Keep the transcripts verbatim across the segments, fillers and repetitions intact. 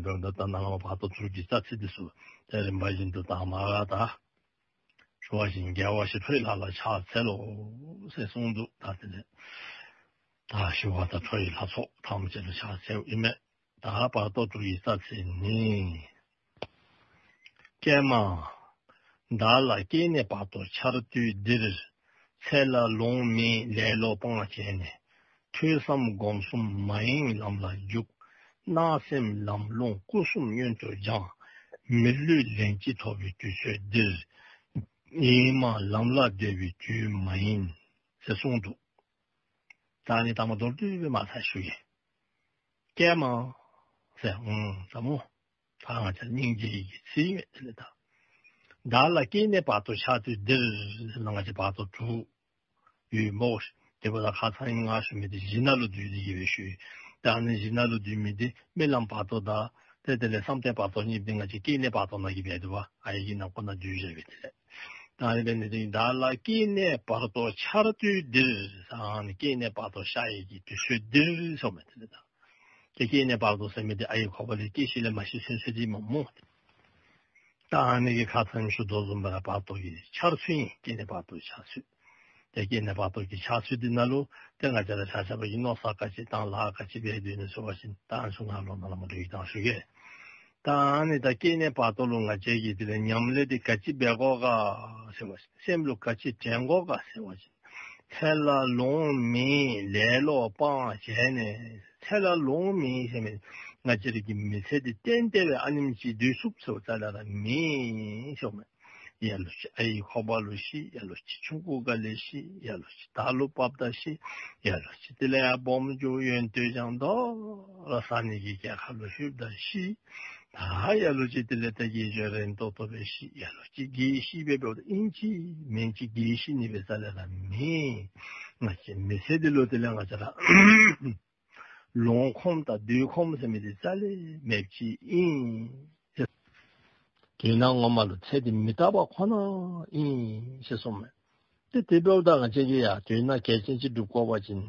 འབདཝ་ད་ད་ནཱ་ལས་མར་བར་དོ་དྲུག་གི་རྩ་ཚིག་འདི་ཚུ་ཏེ་རིམ་པ་བཞིན་དུ་དང་པ་ར་ད་ཞུ་བ་ཅིན་རྒྱལ་བ་ཞི་ཁྲོའི་ལྷ་ལ་ཕྱག་འཚལ་ལོ་ཟེར་གསུངས་འདུག། ད་དེ་ལས་ད་ཞི་བ་དང་ཁྲོ་བོའི་ལྷ་ཚོགས་ཐམས་ཅད་ལུ་ཕྱག་འཚལཝ་ཨིན་མས། ད་བར་དོ་དྲུག་གི་རྩ་ཚིག་ནི། ཀྱེ་མ། བདག་ལ་སྐྱེ་གནས་བར་དོ་འཆར་དུས་འདིར། ཚེ་ལ་ལོང་མེད་ལེ་ལོ་སྤང་བྱས་ནས། ཐོས་བསམ་སྒོམ་གསུམ་མ་ཡེངས་ལམ་ལ་འཇུག། སྣང་སེམས་ལམ་སློང་སྐུ་གསུམ་མངོན་དུ་སྦྱང་། མི་ལུས་ལན་གཅིག་ཐོབ་པའི་དུས་ཚོད་འདིར། ཡེངས་མེད་ལམ་ལ་སྡོད་པའི་དུས་མ་ཡིན། ཟེར་གསུངས་འདུག། ད་ནི་ད་མ་མདོར་བསྡུས་སྦེ་མར་ཚར་ཞུ་གེ། ཀྱེ་མ་ཟེར་ཨུམ་ཟེར་མོ། ད་ང་བཅས་སྙིང་རྗེ་གི་ཚིག་མས་དེ་ལས་ད། བདག་ལ་སྐྱེ་གནས་བར་དོ་འཆར་དུས་འདིར་ཟེར་ན་ང་བཅས་བར་དོ་དྲུག་ཡོད་སྨོ། དེ་འབདཝ་ད་ཁ་ཙ་ང་ཞུ་མི་འདི་གཞི་ནང་ལུ་སྡོད་དེ་གི་སྦེ་ཞུ། ད་ནི་གཞི་ནང་ལུ་སྡོད་མི་འདི་རྨི་ལམ་བར་དོ་དང་ཏེ་དེ་ལས་བསམ་གཏན་བར་དོ་གཉིས་འདི་ང་བཅས་སྐྱེ་གནས་བར་དོ་ནང་གི་སྦེ་འདུག་པ། ཨའི་གི་ནང་ཁོ་ན་སྡོད་བཞག་པས་དེ་ལས། ད་ཨ་ནི་འབད་ནི་འདི་གིས་བདག་ལ་སྐྱེ་གནས་བར་དོ་འཆར་དུས་འདིར་ཟེར་ཨ་ནི་སྐྱེ་གནས་བར་དོ་ཤར་ཡི་གི་དུས་ཚོད་འདིར་ཟེརཝ་མས་དེ་ལས་ད། ཏེ་སྐྱེ་གནས་བར་དོ་ཟེར་མི་འདི་ཨའི་ཁོག་པ་ལས་སྐྱེ་ཞིནམ་ལས་མ་ཤི་ཚུན་ཚོད་འདི་མས་སྨོ། ད་ཨ་ནི་གི་ཁ་ཙ་ཞུ་དོ་བཟུམ་སྦེ་ར་བར་དོ་གི་འཆར་ཚུལ་ཨིན། སྐྱེ་གནས་བར་དོ་འཆར་ཚུལ། ཏེ་སྐྱེ་གནས་བར་དོ་གི་འཆར་ཚུལ་འདི་ནང་ལུ་ཏེ་ང་བཅས་ར་ཆ་ཁྱབ་ཀྱིས་མནོ་བསམ་ག་ཅི་བཏང་ལཱ་ག་ཅི་འབད་དོ་ཨིན་ན་ཟེར་བ་ཅིན་ད་ཨ་ནི་ཚུ་ང་ལུ་ནཱ་ལས་མར་འགྲོ་ཡི་དང་ཞུ་གེ། ད་ཨ་ནི་ད་སྐྱེ་གནས་བར་དོ་ལུ་ང་བཅས་ཀྱིས་དེ་ལས་ཉམས་ལེན་འདི་ག་ཅི་འབད་དགོ་ག་ཟེར་བ་ཅིན་སེམས་ལུ་ག་ཅི་དྲན་དགོ་ག་ཟེར་བ་ཅིན་ཚེ་ལ་ལོང་མེད་ལེ་ལོ་སྤང་བྱས་ནས། ཚེ་ལ་ལོང་མེད་ཟེར་མི་ང་བཅས་ར་གི་མི་ཚེ་འདི་གཏན་གཏན་སྦེ་ཨ་ནེམ་ཅིག་སྡོད་ཚུགསཔ་ཟེརཝ་ད་ལས་ར་མེད་ཟེརཝ་མས། ལ་ལུ་ཅིག་ཨའི་ཁོག་པ་ལུ་ཤི། ལ་ལུ་ཅིག་ཆུང་ཀུ་སྒང་ལས་ཤི། ལ་ལུ་ཅིག་དར་ལུ་བབས་ད་ཤི། ལ་ལུ་ཅིག་དེ་ལས་ཡར་སྦོམ་འགྱོ་ཡོན་ཏན་སྦྱང་དོ་ར་ཟ་ནི་གི་གྱལ་ཁ་ལུ་ལྷོདཔ་ད་ཤི། ད་ལ་ལུ་ཅིག་དེ་ལས་ད་དགེ་སྦྱོར་རན་ཏོག་ཏོ་སྦེ་ཤི། ལ་ལུ་ཅིག་དགེ་བཤེས་སྦེ་འབདཝ་ད་ཨིན་ཅི་མིན་ཅི་དགེ་བཤེས་ནི་སྦེ་རྩ་ལས་ར་མེད། ང་བཅས་མི་ཚེ་འདི་ལུ་དེ་ལས་ང་བཅས་ར་ལོང་ཁོམ་དང་སྡོད་ཁོམ་ཟེར་མི་འདི་རྩ་ལས་མེདཔ་ཅིག་ཨིན། དོན་ངོ་མ་ལུ་ཚེ་འདི་མི་རྟག་པ་ཁོ་ན་ཨིན་ཟེར་གསུངསམ་མས། ཏེ་དེ་འབདཝ་ད་ང་བཅས་ཀྱིས་ཡང་དོན་གལ་ཆེན་ཅིག་སྒྲུབ་དགོ་པ་ཅིན་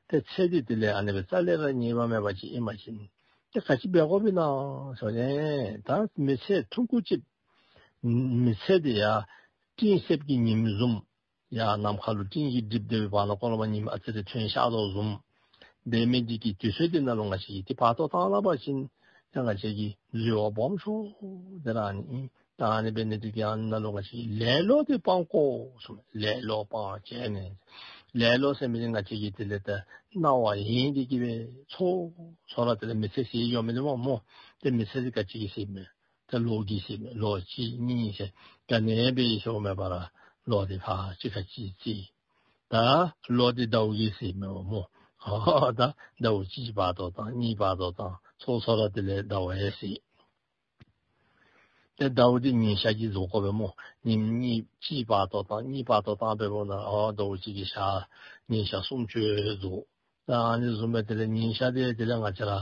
ཏེ་ཚེ་འདི་དེ་ལས་ཨ་ནི་སྦེ་རྩ་ལས་ར་ངེས་པ་མེད་པ་ཅིག་ཨིན་པ་ཅིན་ཏེ་ག་ཅི་འབད་དགོཔ་ཨིན་ན་ཟེར་ནི། ད་མི་ཚེ་ཐུང་ཀུ་ཅིག་མི་ཚེ་འདི་ཡང་སྤྲིན་གསེབ་ཀྱི་ཉིམ་བཟུམ་ཡར་ནམ་མཁའ་ལུ་སྤྲིན་གྱིས་བསྒྲིབས་ཏེ་སྦེ་བར་ན་ཁོ་ལུ་མར་ཉིམ་ཨ་ཙི་རེ་ཐོན་ཤར་དོ་བཟུམ་འབད་མི་འདི་གི་དུས་ཚོད་འདི་ནང་ལུ་ང་བཅས་ཀྱིས་ཏེ་བར་དོ་བཏང་ད་པ་ཅིན་ཏེ་ང་བཅས་ཀྱི་འཛོལ་བ་སྦོམ་ཤོས་འདི་ར་ཨ་ནི་ཨིན། ད་ཨ་ནི་འབད་ནི་འདི་གིས་ཨ་ནི་ནང་ལུ་ང་བཅས་ཀྱིས་ལེ་ལོ་འདི་སྤང་དགོ་གསུངསམ་མས། ལེ་ལོ་སྤང་བྱས་ནས། ལེ་ལོ་ཟེར་མི་འདི་ང་བཅས་ཀྱིས་དེ་ལས་ད་སྣང་བ་ཡེངས་ཏེ་གི་སྦེ་ཚོར་ཚོར་ར་དེ་ལས་མི་ཚེ་ཟད་འགྱོ་མི་འདི་མས་སྨོ། ཏེ་མི་ཚེ་འདི་ག་ཅི་གིས་ཟད་མི་ད་ལོ་གིས་ཟད་མི། ལོ་གཅིག་གཉིས་ཟེར་ག་ནི་སྦེ་ཟེརཝ་མེད་པར་ལོ་འདི་ཕར་ཅིག་ཁར་ཅིག་བརྩི། ད་ལོ་འདི་ཟླཝ་གིས་ཟད་མི་འོང་སྨོ། ཨོ་ད་ཟླཝ་གཅིག་བར་དོ་བཏང་གཉིས་བར་དོ་བཏང་ཚོར་ཚོར་ར་དེ་ལས་ཟླཝ་ཡང་ཟད། ཏེ་ཟླཝ་འདི་ཉིན་ཞག་གིས་རྫོགས་དགོ་པས་སྨོ། ཉིནམ་གཉིས་གཅིག་བར་དོ་བཏང་གཉིས་བར་དོ་བཏང་འབདཝ་ད་ཨོ་ཟླཝ་གཅིག་གི་ཞག་ཉིན་ཞག་སུམ་ཅུ་རྫོགས། ད་ཨ་ནི་བཟུམ་སྦེ་དེ་ལས་ཉིན་ཞག་འདི་དེ་ལས་ང་བཅས་ར་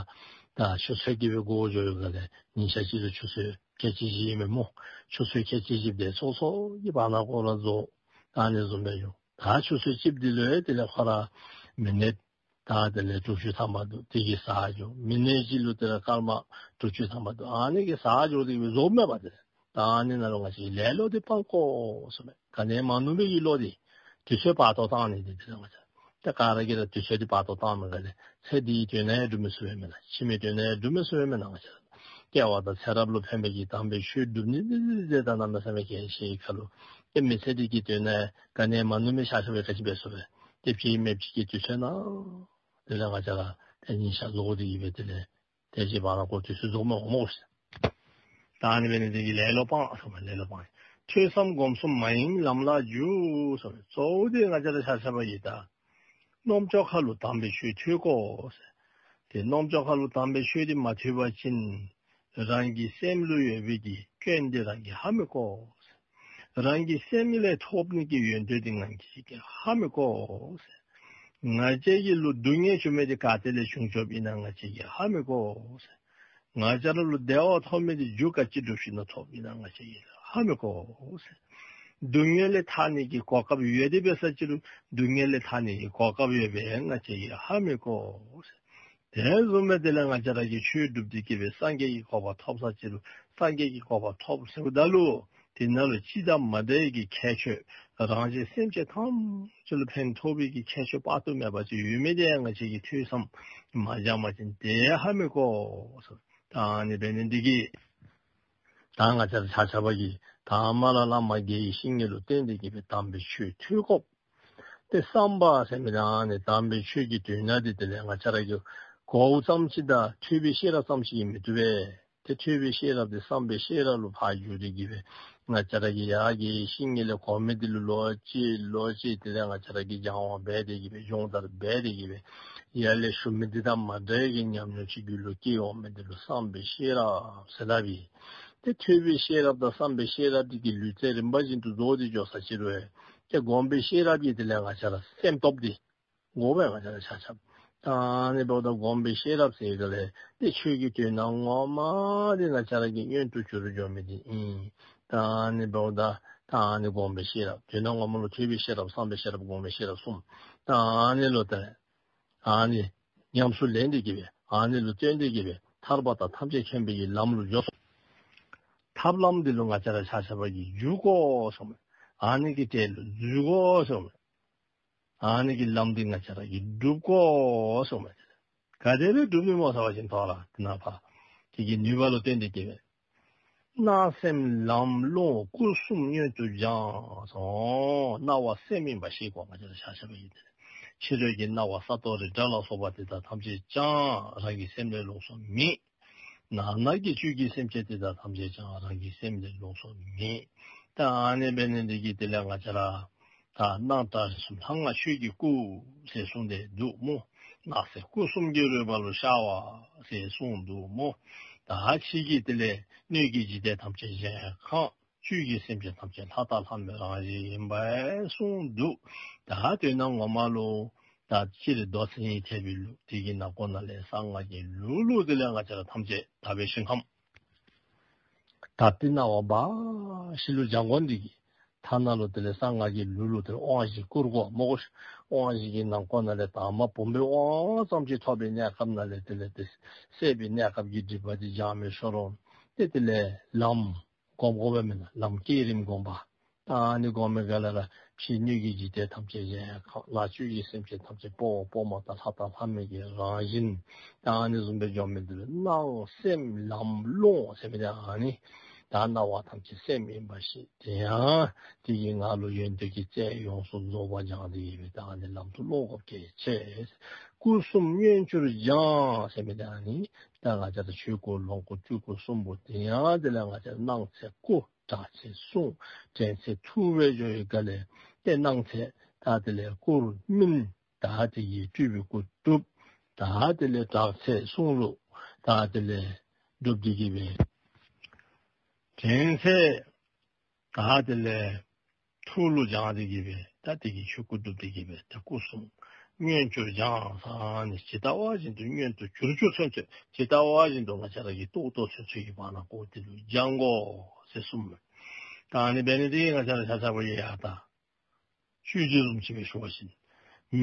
ད་ཆུ་ཚོད་ཀྱིས་སྦེ་བགོ་བཅུག་ཡོད་ག་ལས་ཉིན་ཞག་གཅིག་ལུ་ཆུ་ཚོད་ཁལ་གཅིག་བཞི་ཨིན་མས་སྨོ། ཆུ་ཚོད་ཁལ་གཅིག་བཞི་འདི་ཚོགས་ཚོགས་ཀྱི་བར་ན་ཁོ་ར་རྫོགས། ད་ཨ་ནི་བཟུམ་སྦེ་ཡོད། ད་ཆུ་ཚོད་གཅིག་འདི་ལུ་དེ་ལས་ཁོ་ར་མི་ནིཊ་ད་དེ་ལས་དྲུག་ཅུ་ཐམ་པ་འདུག། དེ་གིས་ཟད་འགྱོ། མི་ནིཊ་གཅིག་ལུ་དེ་ལས་སྐར་མ་དྲུག་ཅུ་ཐམ་པ་འདུག། ཨ་ནི་གིས་ཟད་འགྱོ་སྟེ་གི་སྦེ་རྫོགསཔ་མས་པ་ཏེ། ད་ཨ་ནི་ནང་ལུ་ང་བཅས་ལེ་ལོ་འདི་སྤང་དགོ་གསུངསམ་མས། ག་ནི་མ་ནུམ་པའི་གི་བློ་འདི་དུས་ཚོད་བར་དོ་བཏང་ནི་འདི་དེ་ལས་ང་བཅས་ཏེ་ག་ར་གིས་ར་དུས་ཚོད་འདི་བར་དོ་བཏངམ་མས་ག་ལས་ཚེ་འདིའི་དོན་ཡང་སྒྲུབ་མི་ཚུགས་པས་མེན་ན། ཕྱི་མའི་དོན་ཡང་སྒྲུབ་མི་ཚུགས་པས་མེན་ན། ང་བཅས་ར་སྐྱེ་བ་དང་ཚེ་རབས་ལུ་ཕན་པའི་གི་དམ་པའི་ཆོས་སྒྲུབ་ནི་འདི་ཟེར་ད་གནམ་མེད་ས་མེད་གལ་ཆེ་བའི་ཁར་ལུ་ཏེ་མི་ཚེ་འདི་གི་དོན་ཡང་ག་ནི་མ་ནུམ་པའི་ཤ་ཤ་བའི་ག་ཅི་འབད་ཚུགས་པས། ཏེ་ཕྱི་མ་ཕྱི་གི་དུས་ཚོད་ནང་དེ་ལས་ང་བཅས་ར་ཏེ་ཉིན་ཞག་རྫོགས་ཏེ་གི་སྦེ་དེ་ལས་ཏེ་ཅིག་བར་ན་ཁོ་དུས་ཚོད་རྫོགས་མི་འོང་སྨོ་ཟེར། ད་ཨ་ནི་འབད་ནི་འདི་གིས་ལེ་ལོ་སྤང་ཟེརཝ་མས། ལེ་ལོ་སྤང་། ཐོས་བསམ་སྒོམ་གསུམ་མ་ཡེངས་ལམ་ལ་འཇུག་ཟེརཝ་མས། གཙོ་བོ་འདི་ང་བཅས་ར་ཆ་ཁྱབ་ཀྱིས་ད་རྣམ་ཅོག་ཁ་ལུ་དམ་པའི་ཆོས་ཐོས་དགོ་ཟེར། ཏེ་རྣམ་ཅོག་ཁ་ལུ་དམ་པའི་ཆོས་འདི་མ་ཐོས་པ་ཅིན་རང་གི་སེམས་ལུ་ཡོད་པའི་གི་སྐྱོན་འདི་རང་གིས་ཧ་མི་གོ་ཟེར། རང་གི་སེམས་ལས་ཐོབ་ནི་གི་ཡོན་ཏན་འདི་ང་བཅས་ཀྱིས་ཧ་མི་གོ་ཟེར། ང་བཅས་ཀྱི་ལུ་སྡུག་བསྔལ་བྱུང་མི་འདི་ག་ཏེ་ལས་བྱུང་བྱུངམ་ཨིན་ན་ང་བཅས་ཀྱིས་ཧ་མི་གོ་ཟེར། ང་བཅས་ར་ལུ་བདེ་བ་ཐོབ་མི་འདི་རྒྱུ་ག་ཅི་སྒྲུབ་ཞིནམ་ལས་ཐོབ་ཨིན་ན་ང་བཅས་ཀྱིས་ཧ་མི་གོ་ཟེར། སྡུག་བསྔལ་ལས་ཐར་ནི་གི་གོ་སྐབས་ཡོད་དེ་འབད་ས་ཅིག་རུང་སྡུག་བསྔལ་ལས་ཐར་ནི་གི་གོ་སྐབས་ཡོདཔ་སྦེ་ང་བཅས་ཀྱིས་ཧ་མི་གོ་ཟེར། དེ་བཟུམ་སྦེ་དེ་ལས་ང་བཅས་ར་གིས་ཆོས་སྒྲུབ་སྟེ་གི་སྦེ་སངས་རྒྱས་ཀྱི་གོ་འཕང་ཐོབ་ས་ཅིག་ལུ་སངས་རྒྱས་ཀྱི་གོ་འཕང་ཐོབ་ཟེརཝ་ད་ལུ་དེ་ནང་ལུ་སྤྱི་དང་མ་འདྲ་བའི་གི་ཁྱད་ཆོས་རང་གཞན་སེམས་ཅན་ཐམས་ཅད་ལུ་ཕན་ཐོགས་པའི་གི་ཁྱད་ཆོས་དཔག་ཏུ་མེད་པ་ཅིག་ཡོད་མི་དེ་ང་བཅས་ཀྱིས་ཐོས་བསམ་མ་བྱ་བ་ཅིན་དེ་ཧ་མི་གོ་ཟེར། ད་ཨ་ནི་འབད་ནི་འདི་གིས་ད་ང་བཅས་ར་ཆ་ཁྱབ་ཀྱིས་ད་མ་ལ་བླ་མ་དགེ་བའི་བཤེས་གཉེན་ལུ་བསྟེན་ཏེ་གི་སྦེ་དམ་པའི་ཆོས་ཐོས་དགོཔ། ཏེ་བསམ་པ་ཟེར་མི་ད་ཨ་ནི་དམ་པའི་ཆོས་ཀྱི་དོན་དག་འདི་དེ་ལས་ང་བཅས་ར་གིས་གོ་བ་ཙམ་ཅིག་དང་ཐོས་པའི་ཤེས་རབ་ཙམ་ཅིག་གིས་མི་བཏུབ་པས། ཏེ་ཐོས་པའི་ཤེས་རབ་དེ་བསམ་པའི་ཤེས་རབ་ལུ་ཕར་བསྒྱུར་ཏེ་གི་སྦེ་ང་བཅས་ར་གིས་ཡར་དགེ་བའི་བཤེས་གཉེན་ལས་གོ་མི་འདི་ལུ་ལོག་ཅི་ལོག་ཅི་དེ་ལས་ང་བཅས་ར་གིས་སྦྱང་བ་འབད་དེ་གི་སྦེ་སྦྱོང་བརྡར་འབད་དེ་གི་སྦེ་ཡར་ལས་ཞུ་མི་འདི་དང་མ་འདྲ་བའི་གི་ཉམས་མྱོང་ཅིག་རྒྱུད་ལུ་སྐྱེ་འོང་མི་འདི་ལུ་བསམ་པའི་ཤེས་རབ་ཟེར་སླབ་ཨིན། ཏེ་ཐོས་པའི་ཤེས་རབ་དང་བསམ་པའི་ཤེས་རབ་འདི་གི་ལུས་རྩལ་རིམ་པ་བཞིན་དུ་རྫོགས་ཏེ་འགྱོ་ས་ཅིག་རུང་ཏེ་སྒོམ་པའི་ཤེས་རབ་ཀྱིས་དེ་ལས་ང་བཅས་ར་སེམས་སྟོབས་འདི་དགོ་པས། ང་བཅས་ར་ཆ་ཁྱབ་ད་ཨ་ནི་འབདཝ་ད་སྒོམ་པའི་ཤེས་རབ་ཟེར་ག་ལས་ཏེ་ཆོས་ཀྱི་དོན་དག་ངོ་མ་འདི་ང་བཅས་ར་གི་མངོན་དུ་གྱུར་འགྱོ་མི་འདི་ཨིན། ད་ཨ་ནི་འབདཝ་ད་ད་ཨ་ནི་སྒོམ་པའི་ཤེས་རབ་དོན་དག་ངོ་མ་ལུ་ཐོས་པའི་ཤེས་རབ་བསམ་པའི་ཤེས་རབ་སྒོམ་པའི་ཤེས་རབ་གསུམ་ད་ཨ་ནི་ལུ་ད་ཨ་ནི་ཉམས་སུ་ལེན་ཏེ་གི་སྦེ་ཨ་ནི་ལུ་བརྟེན་ཏེ་གི་སྦེ་ཐར་པ་དང་ཐམས་ཅད་མཁྱེན་པའི་གི་ལམ་ལུ་འགྱོ་སོང་། ཐབས་ལམ་འདི་ལུ་ང་བཅས་ར་ཆ་ཁྱབ་ཀྱིས་འཇུག་དགོ་གསུངམ་མས། ཨ་ནི་གི་གྲལ་ལུ་འཛུལ་དགོ་གསུངམ་མས། ཨ་ནི་གི་ལམ་འདི་ང་བཅས་ར་གིས་སྒྲུབ་དགོ་གསུངམ་མས། ག་དེ་སྦེ་སྒྲུབ་ནི་སྨོ་ཟེར་བ་ཅིན་ཐོག་ར་དེ་ནང་ཕར་དེ་གི་ནུས་པ་ལུ་བརྟེན་ཏེ་གི་སྦེ་སྣང་སེམས་ལམ་སློང་སྐུ་གསུམ་མངོན་དུ་སྦྱང་གསུངས། སྣང་བ་སེམས་ཨིན་པ་ཤེས་དགོ། ང་བཅས་ར་ཆ་ཁྱབ་ཀྱིས་དེ་ཕྱི་རོལ་གྱི་སྣང་བ་ས་རྡོ་རི་བྲག་ལ་སོགས་པ་དེ་དག་ཐམས་ཅད་ཀྱང་རང་གི་སེམས་ལས་ལོགས་སུ་མེད། ནང་ན་གི་བཅུད་ཀྱི་སེམས་ཅན་དེ་དག་ཐམས་ཅད་ཀྱང་རང་གི་སེམས་ལས་ལོགས་སུ་མེད། ད་ཨ་ནི་འབད་ནི་འདི་གིས་དེ་ལས་ང་བཅས་ར་ད་སྣང་གྲགས་རིག་གསུམ་ལྷ་སྔགས་ཆོས་ཀྱི་སྐུ་ཟེར་གསུངས་ཏེ་འདུག་སྨོ། སྣང་སྲིད་སྐུ་གསུམ་གྱི་རོལ་པ་ལུ་ཤར་བ་ཟེར་གསུངས་འདུག་སྨོ། ད་ཕྱི་གི་དེ་ལས་སྣོད་ཀྱི་འཇིག་རྟེན་ཐམས་ཅད་གཞལ་ཡས་ཁང་། བཅུད་ཀྱི་སེམས་ཅན་ཐམས་ཅད་ལྷ་དང་ལྷ་མིན་རང་བཞིན་ཨིན་པས་གསུངས་འདུག། ད་དོན་དག་ངོ་མ་ལུ་ད་སྤྱིར་མདོ་མཚན་ཉིད་ཐེག་པའི་ལུགས་དེ་གི་ནང་ཁོངས་ནང་ལས་གསང་སྔགས་ཀྱི་ལུགས་ལུ་དེ་ལས་ང་བཅས་ར་ཐམས་ཅད་དག་པའི་ཞིང་ཁམས་ད་ཏེ་སྣང་བ་འབའ་ཞིག་ལུ་སྦྱང་དགོ་ནི་དེ་གིས་ཐ་ན་ལུ་དེ་ལས་གསང་སྔགས་ཀྱི་ལུགས་ལུ་དེ་ལས་དབང་བཞི་བསྐུར་དགོ་སྨོ། དབང་བཞི་གི་ནང་ཁོངས་ནང་ལས་དང་པ་བུམ་པའི་དབང་ཙམ་ཅིག་ཐོབ་པའི་གནས་སྐབས་ནང་ལས་དེ་ལས་ཏེ་སད་པའི་གནས་སྐབས་ཀྱི་སྒྲིབ་པ་དེ་སྦྱང་མི་ཤོར་རུང་ཏེ་དེ་ལས་ལམ་སྒོམ་དགོ་པས་མེན་ན། ལམ་བསྐྱེད་རིམ་སྒོམ་པ། ད་ཨ་ནི་སྒོམ་མི་ག་ལས་ར་ཕྱི་སྣོད་ཀྱི་འཇིག་རྟེན་ཐམས་ཅད་གཞལ་ཡས་ཁང་ལ་བཅུད་ཀྱི་སེམས་ཅན་ཐམས་ཅད་དཔའ་བོ་དཔའ་མོ་དང་ལྷ་དང་ལྷ་མིན་གྱི་རང་བཞིན། ད་ཨ་ནི་བཟུམ་སྦེ་འགྱོ་མི་འདི་ལུ་སྣང་སེམས་ལམ་སློང་ཟེར་མི་འདི་ཨ་ནི་ད་སྣང་བ་ཐམས་ཅད་སེམས་ཨིན་པ་ཤེས། དེ་ཡང་དེ་གི་ངང་ལུ་ཡོན་ཏན་གྱི་རྩལ་ཡོངས་སུ་རྫོགས་པ་སྦྱང་སྟེ་ཡོད་པས། ད་ཨ་ནི་ལམ་དུ་སློང་དགོཔ་གལ་ཆེ། སྐུ་གསུམ་མངོན་གྱུར་སྦྱང་ཟེར་མི་འདི་ཨ་ནི་ད་ང་བཅས་ར་ཆོས་སྐུ་ལོངས་སྐུ་སྤྲུལ་སྐུ་གསུམ་པོ་དེ་ཡང་དེ་ལས་ང་བཅས་ར་སྣང་ཚད་སྐུ། གྲགས་ཚད་གསུང་། དྲན་ཚད་ཐུགས་སྦེ་འགྱོ་བའི་སྒང་ལས་ཏེ་སྣང་ཚད་ད་དེ་ལས་སྐུར་སྨིན། ད་དེ་གིས་སྤྲུལ་པའི་སྐུ་སྒྲུབ། ད་དེ་ལས་གྲགས་ཚད་གསུང་ལུ་ད་དེ་ལས་སྒྲུབ་སྟེ་གི་སྦེ་དྲན་ཚད་ད་དེ་ལས་ཐུགས་ལུ་སྦྱང་སྟེ་གི་སྦེ་ད་དེ་གིས་ཆོས་སྐུ་སྒྲུབ་སྟེ་གི་སྦེ་ད་སྐུ་གསུམ་མངོན་གྱུར་སྦྱང་ཟེར་ནི་ཇི་ལྟ་བ་བཞིན་དུ་མངོན་དུ་གྱུར་གྱུར་ཚུན་ཚོད་ཇི་ལྟ་བ་བཞིན་དུ་ང་བཅས་ར་གིས་རྟོགས་རྟོགས་ཚུན་ཚོད་ཀྱི་བར་ན་ཁོ་དེ་ལུ་སྦྱང་དགོ་ཟེར་གསུངམ་མས། ད་ཨ་ནི་འབད་ནི་དེ་གིས་ང་བཅས་ར་ཆ་ཁྱབ་ཡང་ད་ཆོས་རྗེ་བཟུམ་ཅིག་སྦེ་ཞུ་བ་ཅིན་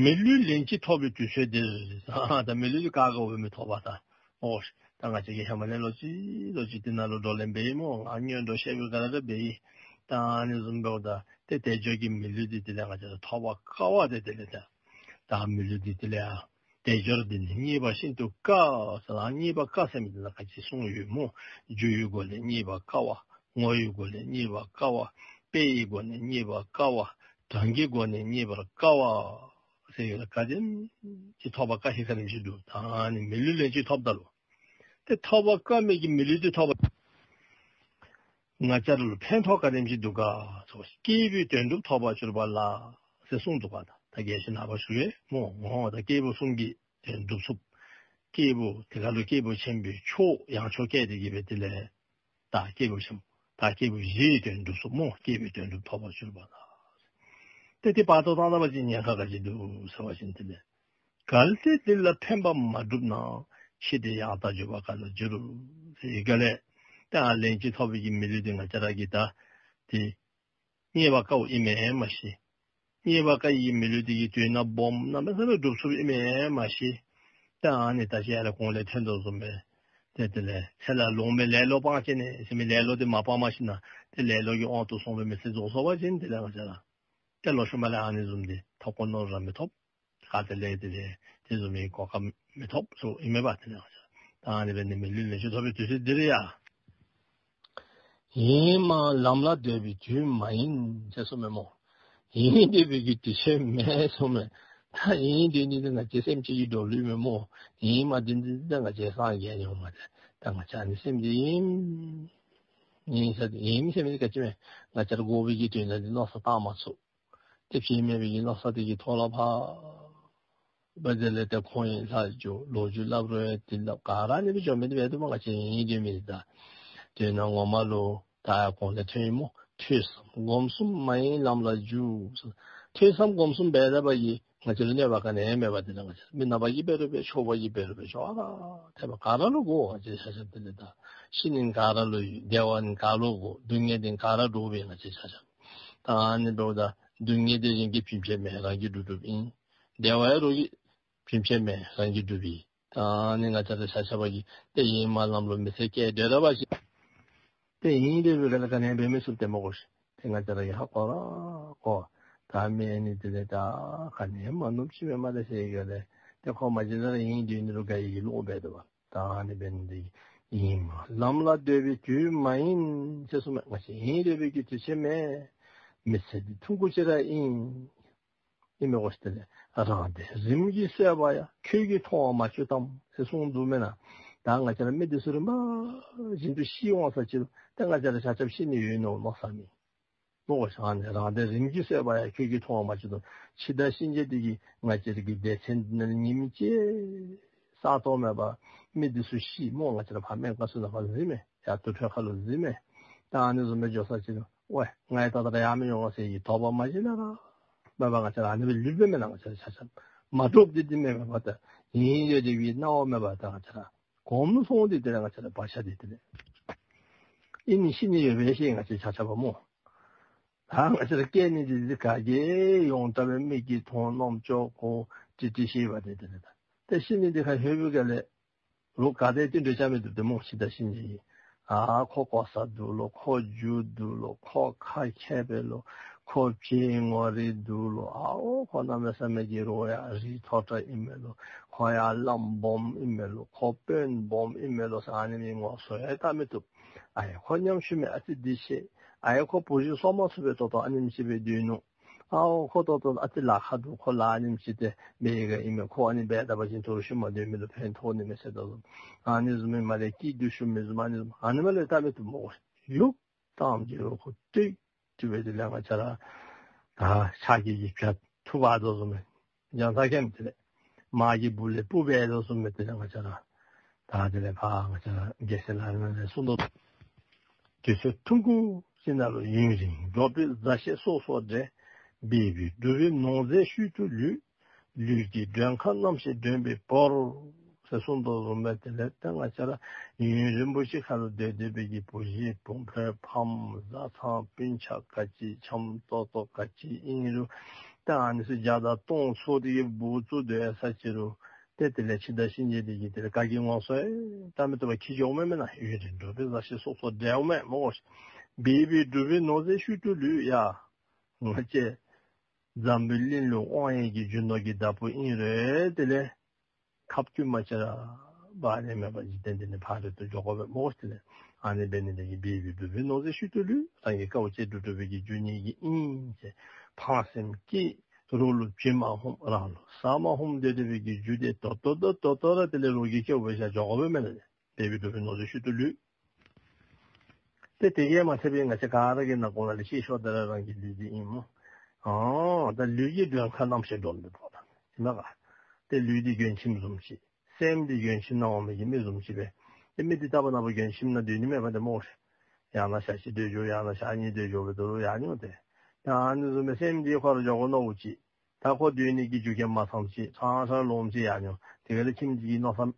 མི་ལུས་ལན་གཅིག་ཐོབ་པའི་དུས་ཚོད་འདིར། ད་མི་ལུས་འདི་ག་ག་འོ་མི་ཐོབ་པ་ད། ཨོ་ད་ང་བཅས་ཀྱིས་ཧེ་མ་ལས་ལོག་ཅི་ལོག་ཅི་དེ་ནང་ལུ་བགྲོ་གླེང་འབད་ཡི་སྨོ། ང་སྔོན་འགྲོ་བཤད་པའི་སྒང་ལས་ར་འབད་ཡི། ད་ཨ་ནི་བཟུམ་འབདཝ་ད་ཏེ་དལ་འབྱོར་གྱི་མི་ལུས་འདི་དེ་ལས་ང་བཅས་ར་ཐོབ་པ་དཀའ་བ་དེ་དེ་ལས་ད་ད་མི་ལུས་འདི་དེ་ལས་ཡང་དལ་འབྱོར་འདི་ནི་རྙེད་པ་ཤིན་ཏུ་དཀའ་ཟེར་ལགས། རྙེད་པ་དཀའ་ཟེར་མི་འདི་ལུ་ག་ཅི་གསུངས་ཡོད་སྨོ། རྒྱུ་ཡི་སྒོ་ནས་རྙེད་པ་དཀའ་བ། ངོ་བོའི་སྒོ་ནས་རྙེད་པ་དཀའ་བ། དཔེ་ཡི་སྒོ་ནས་རྙེད་པ་དཀའ་བ། གྲངས་ཀྱི་སྒོ་ནས་རྙེད་པར་དཀའ་བ། ཟེར་ཡོད་ལགས། ག་དེམ་ཅིག་ཐོབ་པ་དཀའ་ཧེ་ག་དེམ་ཅིག་འདུག། ད་ཨ་ནི་མི་ལུས་ལན་གཅིག་ཐོབ་ད་ལུ་ཏེ་ཐོབ་པ་དཀའ་མི་གི་མི་ལུས་འདི་ཐོབ་པ་ང་བཅས་ར་ལུ་ཕན་ཐོགས་ག་དེམ་ཅིག་འདུག་ག་ཟེར་བ་ཅིན་སྐྱེས་བུའི་དོན་སྒྲུབ་ཐོབ་པར་གྱུར་པ་ལགས་ཟེར་གསུངས་འདུག་ག། ད་ད་རྒྱས་བཤད་ནཱ་ཕར་ཞུ་ཡི་སྨོ། ད་སྐྱེས་བུ་གསུམ་གྱི་དོན་སྒྲུབ་ཚུགསཔ། སྐྱེས་བུ་དེ་ཁར་ལུ་སྐྱེས་བུ་ཆེན་པོའི་མཆོག་ཡང་མཆོག་བསྐྱེད་དེ་གི་སྦེ་དེ་ལས་ད་སྐྱེས་བུ་ཆེན་པོ་ད་སྐྱེས་བུ་བཞིའི་དོན་སྒྲུབ་ཚུགསཔ་སྨོ། སྐྱེས་བུའི་དོན་སྒྲུབ་ཐོབ་པར་གྱུར་པ་ལགས། ཏེ་དེ་བར་དོ་བཏང་ད་པ་ཅིན་ཉེན་ཁ་ག་ཅི་འདུག་ཟེར་བ་ཅིན་དེ་ལས་གལ་ཏེ་འདི་ལ་ཕན་པ་མ་བསྒྲུབས་ན། ཕྱིས་ཏེ་ཡང་དག་འབྱོར་པ་ག་ལ་འགྱུར། ཟེར་བའི་སྒང་ལས་ད་ལན་གཅིག་ཐོབ་པའི་གི་མི་ལུས་འདི་ང་བཅས་ར་གིས་ད་དེ་རྙེད་པ་དཀའཝ་ཨིན་མས་མ་ཤེས། རྙེད་པ་དཀའ་བའི་མི་ལུས་འདི་གི་དོན་དག་སྦོམ་གནམ་མེད་ས་མེད་སྒྲུབ་ཚུགསཔ་ཨིན་མས་མ་ཤེས། ད་ཨ་ནི་ད་ཅི་ཡར་ལས་གོང་ལས་ཐོན་དོ་བཟུམ་སྦེ་ཏེ་དེ་ལས་ཚེ་ལ་ལོང་མི་ལེ་ལོ་སྤང་བྱས་ནི་ཟེར་མི་ལེ་ལོ་དེ་མ་སྤང་མ་ཤེས་ན་ཏེ་ལེ་ལོ་གི་དབང་དུ་སོང་བའི་མི་ཚེ་རྫོགས་སོང་པ་ཅིན་དེ་ལས་ང་བཅས་ར་ཏེ་ལོག་ཤུལ་མ་ལས་ཨ་ནི་བཟུམ་དེ་ཐོབ་གོ་ནོ་ར་མི་ཐོབ། ག་ཏེ་ལས་དེ་ལས་དེ་བཟུམ་མའི་གོ་སྐབས་མི་ཐོབ་ཟེར་ཨིན་མས་པ། དེ་ལས་ང་བཅས་ར་ད་ཨ་ནི་འབད་ནི་མི་ལུས་ལེན་ཅིག་ཐོབ་པའི་དུས་ཚོད་འདི་རེད་ཡ། ཡེངས་མ་ལམ་ལ་སྡོད་པའི་དུས་མ་ཡིན་ཟེར་གསུངས་མས་སྨོ། ཡེངས་སྡོད་པའི་གི་དུས་ཚོད་མེད་གསུངས་མས། ད་ཡེངས་སྡོད་ནི་དེ་ང་བཅས་སེམས་ཅན་གྱི་འགྲོ་ལུགས་མེན་སྨོ། ཡེངས་མ་སྡོད་ནི་དེ་ད་ང་བཅས་སངས་རྒྱས་ནི་འོང་མ་སྟེ། ད་ང་བཅས་ནི་སེམས་ཅན་ཡེངས་ཡེངས་ས་ཡེངས་ཟེར་མི་དེ་ག་ཅི་མས། ང་བཅས་ར་དགོ་པའི་གི་དོན་དག་དེ་མནོ་བསམ་བཏང་མ་ཚུགས། ཏེ་བྱེད་མེད་པའི་གི་མནོ་བསམ་དེ་གི་ཐོག་ལུ་ཕར་འབད་དེ་ལས་ཏེ་ཁོང་ཡང་ལྷ་བྱོན་ལོ་རྒྱུས་སླབ་རུང་ཡང་དེ་སླབ་ག་ར་ཨ་ནི་སྦེ་བྱོན་མི་དེ་འབད་དོ་མ། ང་བཅས་ཡེངས་སྡོད་མི་དེ་ད་དོན་ངོ་མ་ལུ་ད་ཡར་གོང་ལས་ཐོན་ཡི་སྨོ། ཐོས་བསམ་སྒོམ་གསུམ་མ་ཡེངས་ལམ་ལ་འཇུག། ཐོས་བསམ་སྒོམ་གསུམ་འབད་ད་པ་གིས་ང་བཅས་ལུ་གནོད་པ་ག་ནི་ཡང་མེད་པ། དེ་ལས་ང་བཅས་མི་ནག་པ་གིས་འབད་རུང་འབད་ཆོསཔ་གིས་འབད་རུང་འབད་ཆོས་ཨ་ར་ཐེབས་པ་ག་ར་ལུ་དགོ། ང་བཅས་ཆ་ཁྱབ་དེ་ལས་ད་ཤི་ནི་ག་ར་ལུ་ཡོད། བདེ་བ་ནི་ག་ར་ལུ་དགོ། སྡུག་བསྔལ་དེ་ག་ར་འདྲོག་པས་ང་བཅས་ཆ་ཁྱབ། ད་ཨ་ནི་འབདཝ་ད་སྡུག་བསྔལ་དེ་གཞན་གྱིས་བྱིན་པ་མེན། རང་གིས་སྒྲུབ་སྒྲུབཔ་ཨིན། བདེ་བ་ཡང་རོགས་ཀྱིས་བྱིན་པ་མེན། རང་གིས་སྒྲུབ་པས། ད་ཨ་ནི་ང་བཅས་ར་ཆ་ཁྱབ་ཀྱིས་ཏེ་ཡེངས་མ་ལམ་ལུ་མི་ཚེ་སྐྱེལ་སྡོད་ར་བ་ཅིན་ཏེ་ཡེངས་སྡོད་པའི་སྒང་ལས་ག་ནི་ཡང་འབད་མི་ཚུགས་ཏེ་སྨོ་གོ་ཤིག། ཏེ་ང་བཅས་ར་གིས་ཧ་གོ་ར་གོ། ད་མི་ཨ་ནི་དེ་ལས་ད་ག་ནི་ཡང་མ་ནུབ་ཅིག་མེན་མས་ལགས་ཟེར་ག་ལས་ཏེ་ཁོ་མ་གཞི་ལས་ར་ཡེངས་སྡོད་ནི་ལུ་དགའ་ཡི་གི་བློ་འབད་དོ་བ། ད་ཨ་ནི་འབད་ནི་དེ་ཡེངས་མ་ལམ་ལ་སྡོད་པའི་དུས་མ་ཡིན་ཟེར་གསུངས་མས། ང་བཅས་ཡེངས་སྡོད་པའི་གི་དུས་ཚོད་མེད། མི་ཚེ་འདི་ཐུང་ཀུ་ཅིག་ར་ཨིན། ཨིན་མས་གོ་ཤིག། དེ་ལས་རང་སྡེ་རིམ་གྱིས་གསོད་པ་ཡང་། ཁྱོད་ཀྱིས་མཐོང་བར་མ་གྱུར་ཏམ་ཟེར་གསུངས་འདུག་མེན་ན། ད་ང་བཅས་ར་མི་འདི་ཚུ་རིམ་པ་བཞིན་དུ་ཤི་འོང་ས་ཅིག་ལུ་ཏེ་ང་བཅས་ར་ཆ་ཁྱབ་ཤི་ནི་ཡོད་ནོ་མནོ་བསམ་མེད། མནོ་བསམ་ནི་རང་སྡེ་རིམ་གྱིས་གསོད་པ་ཡང་། ཁྱོད་ཀྱིས་མཐོང་བར་མ་གྱུར་ཏམ། འཆི་བདག་གཤིན་རྗེ་འདི་གིས་ང་བཅས་ར་གི་སྡེ་ཚན་འདི་ནང་ཉིནམ་གཅིག་ས་སྟོང་མེད་པར་མི་འདི་ཚུ་ཤི་སྨོ། ང་བཅས་ར་ཕར་སྨན་ཁང་ཚུ་ནང་ཕར་གཟིགས་མས། ཡར་དུར་ཁྲོད་ཁ་ལུ་གཟིགས་མས། ད་ཨ་ནི་བཟུམ་སྦེ་འགྱོ་ས་ཅིག་ལུ་ཝའི་ང་ཡང་ད་ལྟོ་ར་ཡར་མི་འོང་ཟེར་གྱི་དོགས་པ་མ་གཞི་ལས་ར་མེད་པར་ང་བཅས་ར་ཨ་ནི་སྦེ་ལུས་པས་མེན་ན། ང་བཅས་ར་ཆ་ཁྱབ་མ་འདྲོག་སྟེ་འདི་མེན་པར་ད་ཡེངས་སྡོད་དེ་བའི་སྣང་བ་མེད་པར་ད་ང་བཅས་ར་གོམས་སོང་སྟེ་དེ་ལས་ང་བཅས་ར་བག་ཆགས་དེ་དེ་ལས་ཨིན་ནི་ཤི་ནི་ཡོད་པས་ཤེས། ང་བཅས་ཆ་ཁྱབ་པ་སྨོ། ད་ང་བཅས་ར་སྐྱེ་ནི་འདི་འདི་ག་གིས་ཡོངས་གྲགས་སྦེ་མིག་གིས་མཐོང་རྣམ་ཅོ་གོ་དྲི་དྲི་ཤེས་པ་དེ་དེ་ལས་ད་ཏེ་ཤི་ནི་འདི་ཁར་ལྷོད་པའི་སྒང་ལས་རོགས་ག་དེ་ཏེ་འདྲི་བྱ་མི་འདུག་ཏེ་སྨོ། འཆི་བདག་གཤིན་རྗེ་ཡིས་ཨ་ཁོ་གོ་ས་འདུག་ལོ། ཁོ་རྒྱུ་འདུག་ལོ། ཁོ་ཁ་མཁས་པས་ལོ། ཁོ་བྱད་ངོ་རིས་འདུག་ལོ། ཨའོ་ཁོ་གནམ་མེད་ས་མེད་ཀྱི་རོགས་ཡ་རིགས་མཐོ་དྲགས་ཨིན་མས་ལོ། ཁོ་ཡ་བླམ་སྦོམ་ཨིན་མས་ལོ། ཁོ་དཔོན་སྦོམ་ཨིན་མས་ལོ་ཟེར་ཨ་ནི་མི་ངོ་སོ་ཡང་བལྟ་མི་བཏུབ། ཨ་ཡ་ཁོ་ཉམ་ཆུང་མས། ཨ་ཙི་འདི་ཤེས། ཨ་ཡ་ཁོ་བུ་གཞི་གསོ་མ་ཚུགས་པས། ད་ལྟོ་ཨ་ནེམ་ཅིག་སྦེ་སྡོད་ནུག། ཨའོ་ཁོ་ད་ལྟོ་ཨ་ཙི་ལཱ་ཁག་འདུག། ཁོ་ལཱ་ཨ་ནེམ་ཅིག་ཏེ་འབད་ག་ཨིན་མས། ཁོ་ཨ་ནི་འབད་ད་པ་ཅིན་ད་རུང་ཤུལ་མ་སྡོད་མི་ལུ་ཕན་ཐོགས་ནི་མས་ཟེར་ད་བཟུམ། ཨ་ནི་བཟུམ་མའི་མ་ལས་སྐྱིད་སྡུག་ཞུ་མི་བཟུམ་ཨ་ནི་བཟུམ་ཨ་ནི་མ་ལས་བལྟ་མི་བཏུབ་སྨོ། ཡུག་ཏམ་གྱི་རོ་ཁོ་ཏིག་ཏིག་སྦེ་དེ་ལས་ང་བཅས་ར་ད་ཤ་གི་གི་བྱ་ཐུབ་པ་ད་བཟུམ་མའི་རྒྱང་ཐག་ཁེམ་དེ་ལས་མ་གི་སྦུག་ལས་སྤུ་སྦེ་ད་བཟུམ་མའི་དེ་ལས་ང་བཅས་ར་ད་དེ་ལས་ཕར་ང་བཅས་ར་རྒྱལ་སྲས་ལྷ་ལྔ་ལས་གསུངས་དོ། དུས་ཚོད་ཐུང་ཀུ་ཅིག་ནང་ལུ་ཡུན་རིང་འགྲོགས་པའི་མཛའ་བཤེས་སོ་སོར་འབྲལ། འབད་པས་སྒྲུབ་པའི་ནོར་རྫས་ཤུལ་དུ་ལུས། ལུས་ཀྱི་མགྲོན་ཁང་རྣམ་ཤེས་མགྲོན་པོའི་བོར་ཟེར་གསུངས་དོ་བཟུམ་སྦེ་དེ་ལས་ད་ང་བཅས་ར་ཡུན་རིང་པོ་ཅིག་ཁར་ལུ་སྡོད་སྡོད་པའི་གི་བུ་གཞི་བུམོ་ཕམ་བཟའ་ཚང་སྤུན་ཆ་ག་ཅི་འཆམ་ཏོག་ཏོ་ག་ཅི་ཨིན་རུང་ད་ཨ་ནི་ཚུ་བརྒྱ་དང་སྟོང་ཚུ་དེ་གི་སྦུག་བཙུགས་སྡོད་ས་ཅིག་རུང་ཏེ་དེ་ལས་འཆི་བདག་གཤིན་རྗེ་དེ་གིས་དེ་ལས་ག་གི་ངོ་སོ་ཡང་བལྟ་མི་བཏུབ་པར་འཁྱིད་འགྱོཝ་མས་མེན་ན། ཡུན་རིང་འགྲོགས་པའི་མཛའ་བཤེས་སོ་སོར་འབྲལཝ་མས་སྨོ། འབད་པས་སྒྲུབ་པའི་ནོར་རྫས་ཤུལ་དུ་ལུས། ཡ་ང་བཅས་འཛམ་བུའི་གླིང་ལུ་དབང་ཡོད་ཀྱི་རྒྱུ་ནོར་གྱི་བདག་པོ་ཨིན་རུང་དེ་ལས་ཁ་བསྐུལ་མ་བྱས་ར་བ་ལས་མེད་པར་འཇིག་རྟེན་འདི་ནས་ཕ་རོལ་ཏུ་འགྱོ་དགོ་པས་སྨོ་ཤིག། དེ་ལས་ཨ་ནི་འབད་ནི་དེ་གིས་འབད་པས་སྒྲུབ་པའི་ནོར་རྫས་ཤུལ་དུ་ལུས། རང་གི་དཀའཝ་སྤྱད་དེ་སྒྲུབ་པའི་གི་རྒྱུ་ཉིད་ཀྱིས་ཨིན་ཟེར་ཕངས་སེམས་ཀྱིས་རོགས་ལུ་བྱིན་མ་ཧུམ་རང་ལུ་ཟ་མ་ཧུམ་སྡོད་སྡོད་པའི་གི་རྒྱུ་དེ་ད་ལྟོ་ད་ལྟོ་ད་ལྟོ་ར་དེ་ལས་རོགས་ཀྱི་སྐལཝ་བཞག་འགྱོ་དགོ་པས་མེན་ན། འབད་པས་སྒྲུབ་པའི་ནོར་རྫས་ཤུལ་དུ་ལུས། ཏེ་དེ་གིས་མ་ཚད་པའི་ང་བཅས་ག་ར་གི་ནང་ཁོངས་ལས་ཤེས་ཤོས་དེ་ར་རང་གི་ལུས་འདི་ཨིན་སྨོ། ཨོ་ད་ལུས་ཀྱི་མགྲོན་ཁང་རྣམ་ཤེས་མགྲོན་པོའི་བོར་ད་ཨིན་མས་ག། ཏེ་ལུས་འདི་མགྲོན་ཁྱིམ་བཟུམ་ཅིག། སེམས་འདི་མགྲོན་ཁྱིམ་ནང་འོང་མི་གི་མི་བཟུམ་ཅིག་སྦེ། ཏེ་མི་འདི་རྟག་པ་ནམ་པ་མགྲོན་ཁྱིམ་ནང་སྡོད་ནི་མེད་པ་ཏེ་སྨོ། ཡང་ན་ཞག་གཅིག་སྡོད་འགྱོ་ཡང་ན་ཞག་གཉིས་སྡོད་འགྱོ་སྦེ་ད་རུང་ཡང་ནི་འོང་ཏེ། ད་ཨ་ནི་བཟུམ་སྦེ་སེམས་འདི་ཁོ་ར་འགྱོ་དགོ་མནོཝ་ཅིག། ད་ཁོ་སྡོད་ནི་གི་རྒྱུ་རྐྱེན་མ་ཚངམ་ཅིག་ཚང་ཚང་ལོངམ་ཅིག་ཡར་འགྱོ། དེ་ག་ལས་ཁྱིམ་འདི་གི་མནོ་བསམ་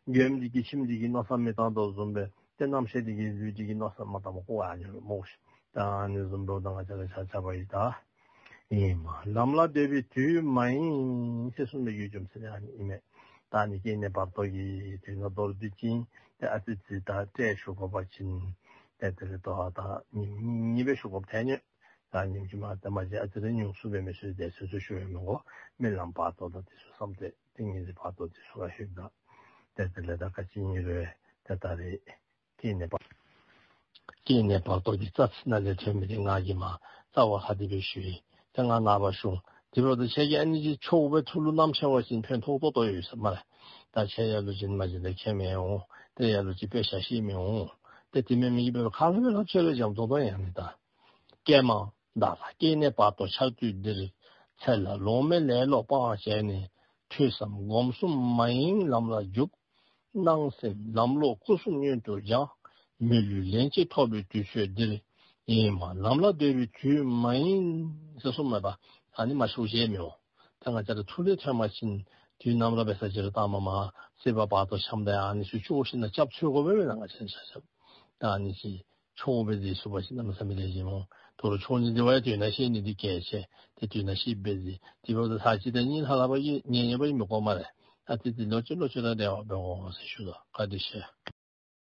མགྲོན་འདི་གིས་ཁྱིམ་འདི་གི་མནོ་བསམ་མི་བཏང་དོ་བཟུམ་སྦེ་ཏེ་རྣམ་ཤེས་འདི་གིས་ལུས་འདི་གི་མནོ་བསམ་མ་བཏངམ་ཁོ་ཡར་འགྱོ་སྨོ་ཤིག། ད་ཨ་ནི་བཟུམ་འབདཝ་ད་ང་བཅས་ར་ཆ་ཁྱབ་ཀྱིས་ད་ཡེངས་མ་ལམ་ལ་སྡོད་པའི་དུས་མ་ཡིན་ཟེར་གསུངས་པའི་གི་རྒྱུ་མཚན་ཨ་ནི་ཨིན་མས། ད་ཨ་ནི་སྐྱེ་གནས་བར་དོ་གི་དོན་ལུ་མདོར་བསྡུས་ཅིག་ཏེ་ཨ་ཙི་ཙི་ད་ཏེ་ཞུ་དགོ་པ་ཅིན་ཏེ་དེ་ལས་ད་ད་ཉིནམ་གཉིས་སྦེ་ཞུ་དགོཔ་ཐོན་ནི། ད་ཉིནམ་གཅིག་མ་ད་མ་གཞི་ཨ་ཙི་རེ་ཉུང་སུ་སྦེ་མི་ཞུ། དེ་ཚུ་ཚུ་ཞུ་ཡང་མི་དགོ། རྨི་ལམ་བར་དོ་དང་དེ་ཚུ་བསམ་སྟེ་ཏིང་ངེ་འཛིན་བར་དོ་དེ་ཚུ་ག་ཞུ་ད། ཏེ་དེ་ལས་ད་ག་ཅི་ཨིན་རུང་ཏེ་ད་རེས་སྐྱེ་གནས་བར་སྐྱེ་གནས་བར་དོ་གི་རྩ་ཚིག་ནང་ལས་ཐོན་མི་འདི་ང་གིས་མ་རྩ་བ་ཧ་དེ་སྦེ་ཞུ་ཡི། ཏེ་ང་ནངས་པ་ཞུ། དེ་འབདཝ་ད་ཁྱེད་ཀྱིས་ཨ་ནི་ཅིག་ཆོས་སྦེ་ཐུགས་ལུ་བསྣམས་ཤེས་པ་ཅིན་ཕན་ཐོགས་ཏོག་ཏོ་ཡོད་ཟེར་སྨ་རེ། ད་ཁྱེད་ཡང་ལུ་ཅིག་མ་གཞི་ལས་མཁྱེན་མི་འོང་། ཏེ་ཡང་ལུ་ཅིག་དཔེ་ཆ་ཤེས་མི་འོང་། ཏེ་དེ་མེན་མི་གིས་འབད་བའི་ཁ་ལུ་སྦེ་ལྷབ་ཆེ་ལུ་འཇམ་ཏོང་ཏོ་ཡང་ནི་ད། ཀྱེ་མ་བདག་ལ་སྐྱེ་གནས་བར་དོ་འཆར་དུས་འདིར། ཚེ་ལ་ལོང་མེད་ལེ་ལོ་སྤང་བྱས་ནས། ཐོས་བསམ་སྒོམ་གསུམ་མ་ཡེངས་ལམ་ལ་འཇུག། སྣང་སེམས་ལམ་ལོག་སྐུ་གསུམ་མངོན་དུ་སྦྱང་། མི་ལུས་ལན་གཅིག་ཐོབ་པའི་དུས་ཚོད་འདིར། ཡེངས་མ་ལམ་ལ་སྡོད་པའི་དུས་མ་ཡིན། ཟེར་གསུངམ་མས་པ། ཨ་ནི་མ་ཤེས་ཅེས་མི་འོང་། ད་ང་བཅས་ར་ཐུགས་ལས་ཐོན་པ་ཅིན་དུས་ནམ་ར་འབད་ས་ཅིག་ར་ད་མ་མ་སྲིད་པ་བར་དོ་འཁྱམས་ད་ཨ་ནི་ཚུ་ཅོག་ཤིག་ནང་རྐྱབ་ཚུགས་དགོ་པས་ན། ང་བཅས་ཆ་ཁྱབ་ད་ཨ་ནི་ཅིག་ཆོས་སྦེ་མཛད་ཚུགས་པ་ཅིན་གནམ་མེད་ས་མེད་ལེགས་ཤོམ་འོང་། དོ་རུང་ཆོས་ཉིད་འདི་བ་ཡང་དོན་དག་ཤེས་ནི་འདི་གལ་ཆེ། ཏེ་དོན་དག་ཤེས་སྦེ་མཛད། དེ་འབདཝ་ད་ཚར་གཅིག་དང་གཉིས་ལྷག་ལྷག་པ་ཅིན་ཉན་ཉན་པ་ཅིན་མི་དགོ་སྨ་རེ། ཨ་ཏི་ཏི་ལོག་ཅི་ལོག་ཅི་ར་འབྲེལ་བ་འབད་དགོ་ཟེར་ཞུ་དོ། བཀའ་དྲིན་ཆེ།